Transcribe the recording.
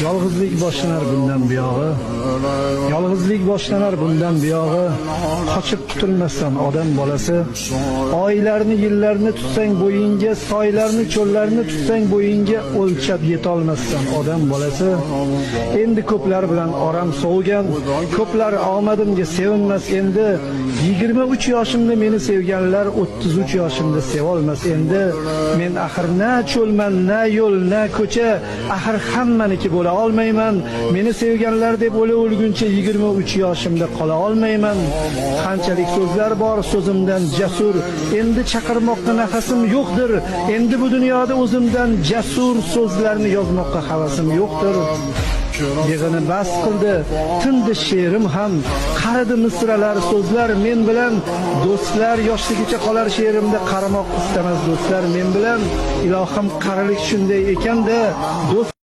Yolg'izlik boshlanar bundan buyog'i. Yolg'izlik boshlanar bundan buyog'i. Qochib qutulmasdan odam bolasi. Oylarni, yillarni tutsang bo'yingga, soylarni, cho'llarni tutsang bo'yingga, o'lchab yetolmassan odam bolasi. Endi ko'plar bilan oram sovigan, ko'plar omadimga sevinmas endi. 23 yoshimda meni sevganlar 33 yoshimda sevolmas endi. Men axir na cho'lman, na yo'l, na ko'cha, axir hammaniki bo'la olmayman. Meni sevganlar deb o'la o'lguncha 23 yoshimda qola olmayman. Qanchalik so'zlar bor so'zimdan jasur, endi chaqirmoqqa nafasim yo'qdir. Endi bu dunyoda o'zimdan jasur so'zlarni yozmoqqa havasim yo'qdir. Yig'ini bas qildi, tindi she'rim ham, qaridi misralar, so'zlar men bilan. Do'stlar yoshligicha qolar she'rimda, qaramoq istamas do'stlar men bilan. Ilohim, qarilik shunday ekanda, do'st.